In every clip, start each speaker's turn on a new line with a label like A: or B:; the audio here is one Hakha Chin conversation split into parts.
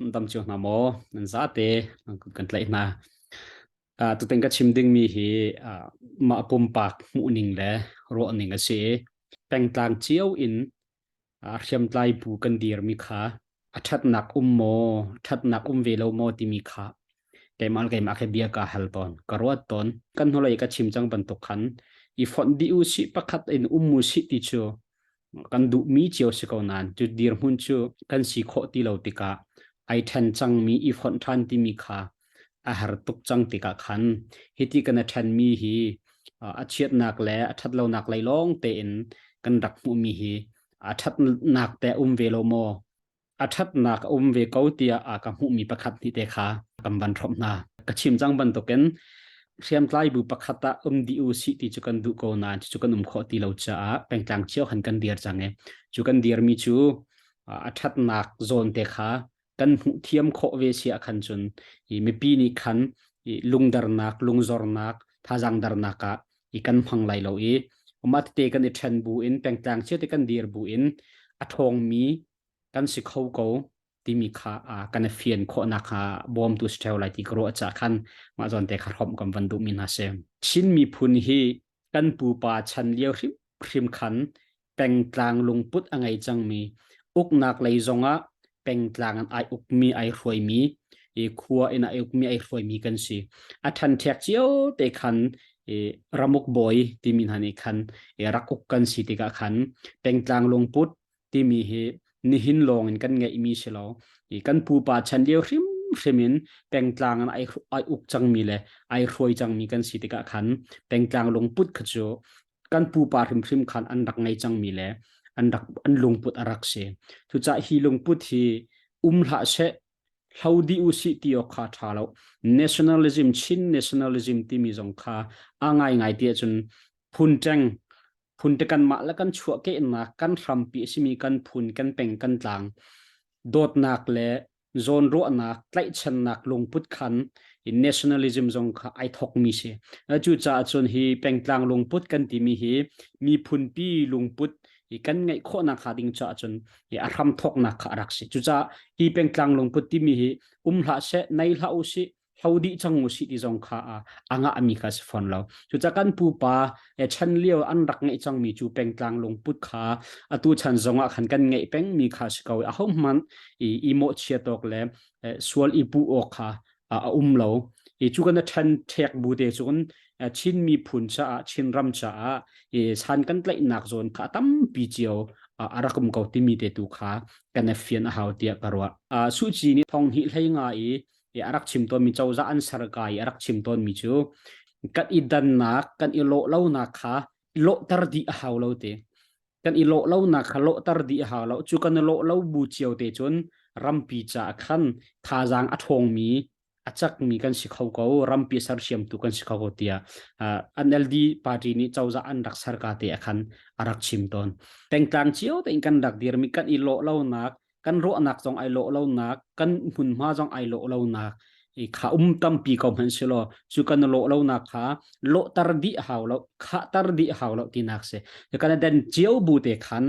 A: Nan dam cio hna maw? Nan zate nan kut kan tlaih hna. Tutan ka chim dingmi hi mah pumpak hmuhning le ruahning a si i pengtlang cio in hriamtlai bu kan dirmi kha a ṭhatnak um maw, ṭhatnak um ve lo maw timi kha keimah le keimah khi bia kaa hal tawn, ka ruat tawn. Kan hnulei ka chim cang bantuk khan i fonh dih u sih, pakhat in um u sih ti cu kan duhmi cio si ko nain cu dirhmun cu kan si khawh ti lo tikah ai ṭhen cangmi i fonh ṭhan timi kha a har tuk cang tikah khan hiti kan i ṭhenmi hi a chiatnak le a ṭhatlonak lei lawng tein kan rak hmuhmi hi a ṭhatnak te um ve lo maw a ṭhatnak a um ve ko tiah a ka hmuhmi pakhat hnih te kha kan van hrawmh hna. Ka chim cang bantukin hriamtlai bu pakhat ah um dih u sih ti cu kan duh ko nain cucu kan um khawh ti lo caah pengtlang cio khan kan dir cang i cu kan dirmi cu a ṭhatnak zawn te kha kan hmuh thiam khawh ve si ah khan cun i mipi nih khan i lungdarnak, lungzornak, thazaang darnak ah i kan hmang lai lo i mah tete kan i ṭhen bu in pengtlang cio te kan dir bu in a ṭhawngmi kan si kho ko timi kha kan i fian khawhnak kha bawmtu si ṭheo lai ti ka ruah caah khan mah zawn te kha hrawmh kan van duhmi hna si. Chin miphun hi kan pupa chan lio hrimhrim khan pengtlang lungput a ngei cangmi uknak lei zongah pengtlang in ai ukmi ai hruaimi i khua in ai ukmi ai hruaimi kan si. A ṭhanṭhek cio te khan i ramuk bawi timi hna nih khan i rak uk kan si tikah khan pengtlang lungput timi hi nihin lawng in kan ngeihmi si lo. I kan pupa chan lio hrimhrim in pengtlang in ai, ai uk cangmi le ai hruai cangmi kan si tikah khan pengtlang lungput kha cu kan pupa hrimhrim khan an rak ngei cangmi le an rak an lungput a rak si. Cucaah hi lungput hi um hlah seh hlo dih u sih ti awk kha ṭha lo. Nationalism, Chin nationalism timi zong kha a ngaingai ti ahcun phun ṭeng phun te kanmah le kan chuahkehnak kan hrampi a simi kan phun kan peng kan tlang dawtnak le zawnruahnak tlaihchannak lungput khan nationalism zong kha ai thokmi si cucaah cun hi pengtlang lungput kan timi hi miphunpi lungput i kan ngeih khawhnak hnga ding caah cun a hram thoknak kha a rak si cucaah hi pengtlang lungput timi hi um hlah seh nei hlah u sih hlo dih cang u sih ti zong kha a ngahmi kha si fawn lo. Cucaah kan pupa chan lio an rak ngeih cangmi cu pengtlang lungput kha atu chan zongah khan kan ngeih pengmi kha si ko. Ahohmanh i i mawhchiat awk le sual i puh awk kha a um lo. I cu kan ṭhen ṭhek bu te cun Chin miphun caah Chin ram caah i san kan tlaihnak zawn kha tampi cio a rak um ko timi te tu kha kan i fian a hau tiah ka ruah. Suh Ci nih thong hnih hlei nga i i a rak chim tawnmi cozah an ser ka i a rak chim tawnmi cu kan i dannak kan i lawh lonak kha lawhter dih a hau lo te kan i lawh lonak kha lawhter dih a hau lo cu kan i lawh lo bu cio te cun rampi caah khan thazaang a ṭhawngmi a cakmi kan si kho ko rampi sersiamtu kan si kho ko tiah NLD party nih cozah an rak ser ka te ah khan a rak chim tawn pengtlang cio tein kan rak dirmi kan i lawh lonak kan ruahnak zong ai lawh lonak kan hmunhma zong ai lawh lonak i kha um tampi ko hmanh si law cu kan lawh lonak kha lawhter dih hau lo khahter dih hau lo tinak si kan den cio bu te khan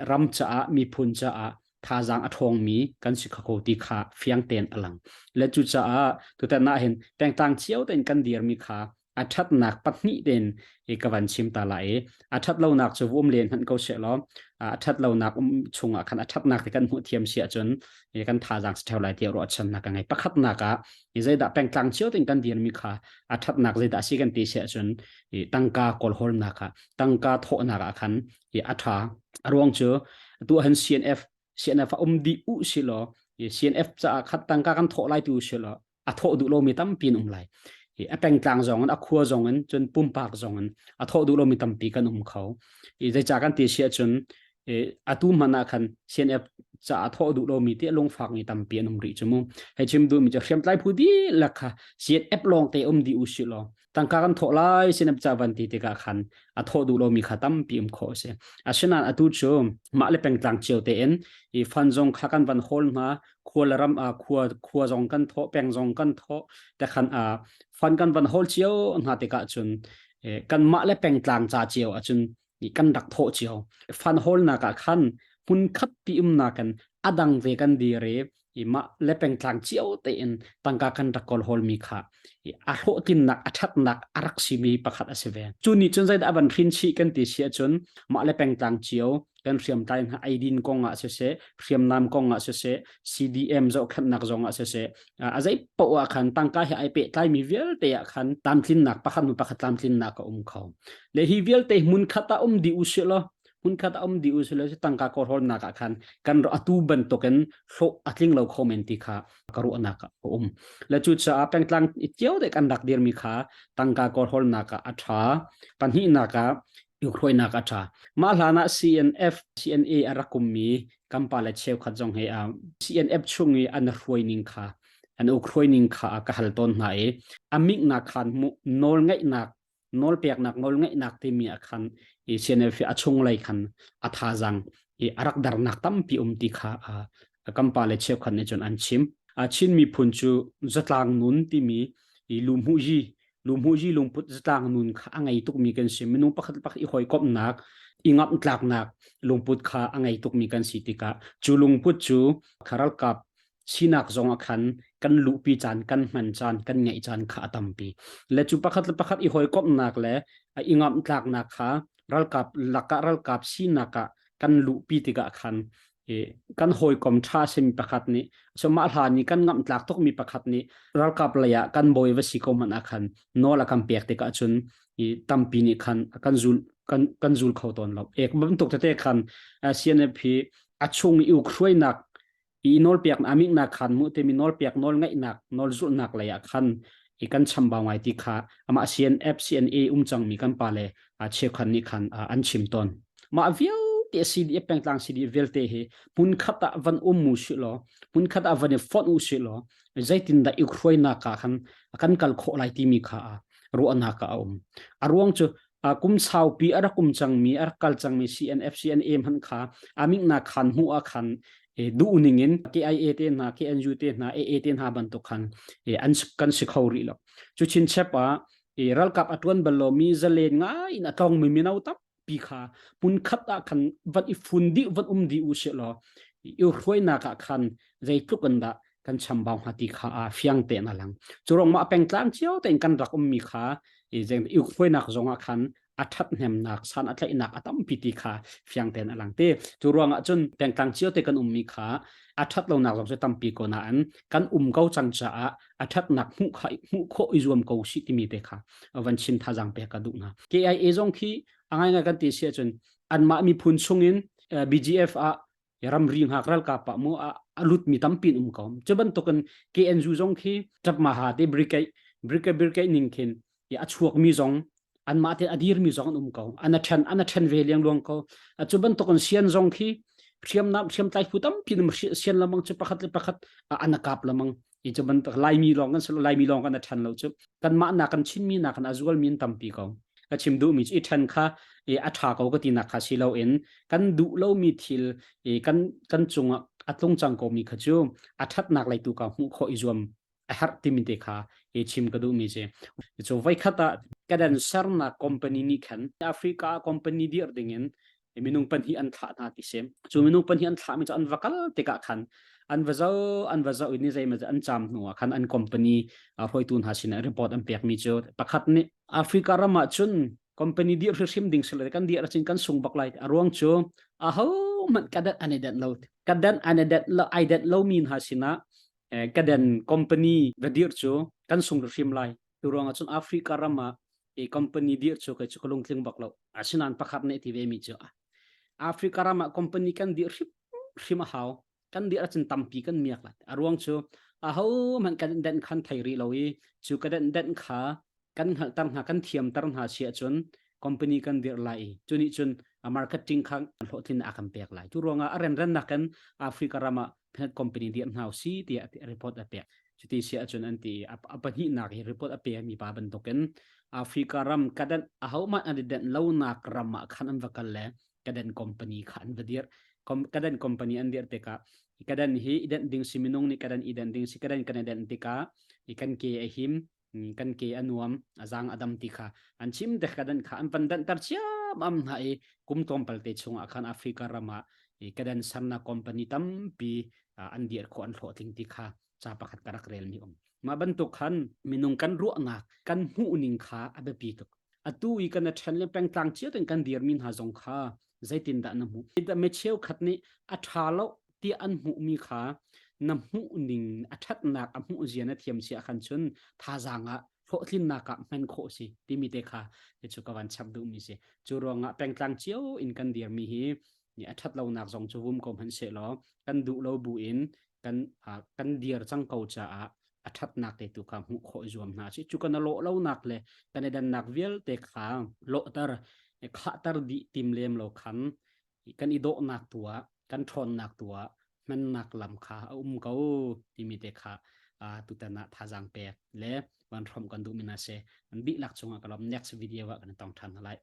A: ram caah miphun caah thazaang a ṭhawngmi kan si kho ti kha fiang tein a lang le cucaah tutan ah hin pengtlang cio tein kan dirmi kha a ṭhatnak pahnih tein i ka van chim ta lai i a ṭhat lonak cu um len hmanh ko seh law a ṭhat lonak um chungah khan a ṭhatnak te kan hmuh thiam si ahcun i kan thazaang si ṭheo lai tiah ruahchannak ka ngei pakhatnak ah i zeidah pengtlang cio tein kan dirmi kha a ṭhatnak zeidah si kan ti si ahcun i tangka kawlhawlnak ah tangka thawhnak ah khan i a ṭha a ruang cu atu han CNF CNF a um dih u si law CNF caah khat tangka kan thawh lai tu si law a thawh duh lomi tampi an um lai a pengtlang zong in a khua zong in cun pumpak zong in a thawh duh lomi tampi kan um kho i zeicah kan ti si ahcun atu hmanh ah khan CNF caah thawh duh lomi ti lungfak mi tampi an um rih cu mu hei chim duhmi cu hriamtlai phu dihlak kha CNF lawng te um dih u si law tangka kan thawh lai CNF ca van ti tikah khan a thawh duh lomi kha tampi um khawh a si asinain atu cu mah le pengtlang cio tein i fund zong kha kan van hawl hna khua le ram a khua khua zong kan thawh peng zong kan thawh te khan a fund kan van hawl cio hna tikah cun kan mah le pengtlang ca cio ahcun kan rak thawh cio fund hawlnak ah khan hmun khat pi umnak kan adang ve kan dir i. I mah le pengtlang cio tein tangka kan rak kawl hawlmi kha a hlawhtlinnak a ṭhatnak a rak simi pakhat a si ve. Cu nih cun zeidah a van hrin chih kan ti si ahcun mah le pengtlang cio kan hriamtlai hna eidin kong ah siseh, hriamnam kong ah siseh, CDM zohkhenhnak zong ah siseh, a zei paoh ah khan tangka he ai pehtlaimi vialte ah khan tlamtlinnak pakhat hnu pakhat tlamtlinnak a um kho. Le hi vialte hmunkhat ah um dih u sih law hmunkhat ah um dih u sih law tangka kawlhawlnak ah khan kan atu bantukin hlawh a tling lo kho men ti kha ka ruahnak ah a um. Le cucaah pengtlang cio te kan rak dirmi kha tangka kawlhawlnak ah a ṭha. Pahnihnak ah hruainak a ṭha. Mah hlan ah CNF, CNA a rak ummi kan pale cheukhat zong he CNF chung i an hruai ning kha an uk hruai ning kha ka hal tawn hna i a miknak khan nawl ngeihnak nawlpeknak nawlngeihnak timi ah khan i CNF a chunglei khan a thazang i a rak darnak tampi um ti kha kan pale cheukhat nih cun an chim. Chin miphun cu zatlang nun timi i luhmuhzi luhmuhzi lungput zatlang nun kha a ngei tukmi kan si. Minung pakhat pakhat i hawikomhnak i ngamhtlaknak lungput kha a ngei tukmi kan si tikah cu lungput cu ralkap sinak zong ah khan kan luhpi caan kan hman caan kan ngeih caan kha a tampi le cu pakhat le pakhat i hawikomhnak le i ngamhtlaknak kha ralkap lakah ralkap sinak ah kan luhpi tikah khan kan hawikom ṭha simi pakhat nih so mah hlan i kan ngamhtlak tukmi pakhat nih ralkap lei ah kan bawi va si ko hmanh ah khan nawl a kan pek tikah cun i tampi nih khan kan zul kan kan zul kho tawn lo ek bantuk tete khan CNF hi a chung i uk hruainak i nawlpiak amiknak khan mu timi nawlpiak nawl ngaihnak nawl zulhnak lei ah khan i kan chambau ngai ti kha amah CNF CNA um cangmi kan pale cheukhat nih khan an chim tawn. Mah vialte CDF pengtlang CDF vialte hi hmunkhat ah van um mu si law hmunkhat ah van i fonh u si law zeitindah i hruainak ah khan kan kal khawh lai timi kha ruahnak ah a um. A ruang cu kum saupi a rak um cangmi a rak kal cangmi CNF CNA hmanh kha amiknak khan hmuh ah khan duh ning in KIA te hna KNU te hna AA te hna bantuk khan an kan si kho rih lo. Cu chinchep ah ralkap a tuan bal lomi zalen ngai in a tlongmi mino tampi kha hmunkhat ah khan van i fun dih van um dih u sih law i hruainak ah khan zeitluk in dah kan chambau hnga ti kha a fiang tein a lang. Cu ruang mah pengtlang cio tein kan rak ummi kha i hruainak zong ah khan a ṭhathnemnak san a tlaihnak a tampi ti kha fiang tein a lang te. Cu ruangah cun pengtlang cio te kan ummi kha a ṭhat lonak zong cu tampi ko nain kan um ko cang caah a ṭhatnak hmuh kha hmuh khawh i zuam ko sih timi te kha van chim thazaang pek ka duh hna. KIA zong khi a ngaingai kan ti si ahcun anmah miphun chungin BGF ah ramri hngak ralkap ah mu a lutmi tampi an um ko. Cu bantukin KNU zong khi ṭapmaha te brigade brigade brigade ning khin a chuakmi zong anmah te a dirmi zong an um ko. An a ṭhen an a ṭhen ve liangluang ko. Cu bantukin sian zong khi hriamnam hriamtlai phu tampi in sian lamang cu pakhat le pakhat an a kap lamang. I cu bantuk Laimi lawng kan si lo Laimi lawng kan a ṭhen lo cu kanmah nak kan Chinmi nak kan a zualmi an tampi ko. Ka chim duhmi cu i ṭhen kha i a ṭha ko ka tinak kha si loin kan duh lomi thil i kan kan cungah a tlung cang komi kha cu a ṭhatnak lei tu ka hmuh khawh i zuam a herh timi te kha i chim ka duhmi si. Cu voikhat ah kadan sernak company nih khan Africa company dir dingin minung pahnih an thlah hna ti si. Cu minung pahnih an thlahmi cu an va kal tikah khan an va zoh an va zoh i ni zeimaw an caam hnu ah khan an company hruaitu hna sinah report an pekmi cu pakhat nih Africa ram ah cun company dir hrimhrim ding sile kan dir ahcun kan sung bak lai. A ruang cu aho hmanh kadan an i denh lo. Kadan an i denh lo ai denh lomi hna sinah kadan company va dir cu kan sung hrim lai. Tu ruangah cun Africa ram ah i company dir cu kei cu ka lungtling bak lo. Asinain pakhat nih ti ve mi cu Africa ram ah company kan dir hrim hrim a hau. Kan dir ahcun tampi kan miak lai. A ruang cu aho hmanh kan denh khan thei rih lo i cu ka denh denh kha kan hngalhter hna kan thiamter hna si ahcun company kan dirh lai i cu nih cun marketing kha hlawhtlin a kan pek lai. Cu ruangah a renrennak in Africa ram ah company dirh hna si tiah report a pek. Cuti si ahcun an ti a pahnihnak hi report a pe mi pa bantukin Africa ram kadan ahohmanh an i denh lonak ram ah khan an va kal le kadan company kha an va dirh. Kadan company an dirh tikah kadan hi i denh ding si minung nih kadan i denh ding si kadan kan i denh tikah i kan ke a him kan ke a nuam a zang a dam ti kha an chim te kadan kha an van danhter ciammam hna i kum tlawmpal te chungah khan Africa ram ah i kadan sernak company tampi. An dir khawh, an hlawhtling ti kha ca pakhat ka rak rel mi um. Mah bantuk khan minung kan ruahnak, kan hmuhning kha a biapi tuk. Atu i kan ṭhen le pengtlang cio tein kan dirmi hna zong kha zeitindah na hmuh? Mi cheukhat nih a ṭha lo tiah an hmuhmi kha na hmuhning a ṭhatnak a hmuh zia na thiam si ahkhan cun thazaang ah hlawhtlinnak ah hman khawh si timi te kha cu ka van chap duhmi si. Cu ruangah pengtlang cio in kan dirmi hi a ṭhat lonak zong cu vum ko hmanh sehlaw kan duh lo bu in kan kan dir cang ko caah a ṭhatnak te tu kha hmuh khawh i zuam hna si. Cu kan lawh lonak le kan i dannak vialte kha lawhter khahter dih tim lem lo khan kan i dawhnak tu ah, kan ṭhawnnak tu ah hmannak lam kha a um ko timi te kha tutan ah thazaang pek le van hrawmh kan duhmi hna si. An dihlak cungah ka lawm. Next video ah kan tong ṭhan hna lai.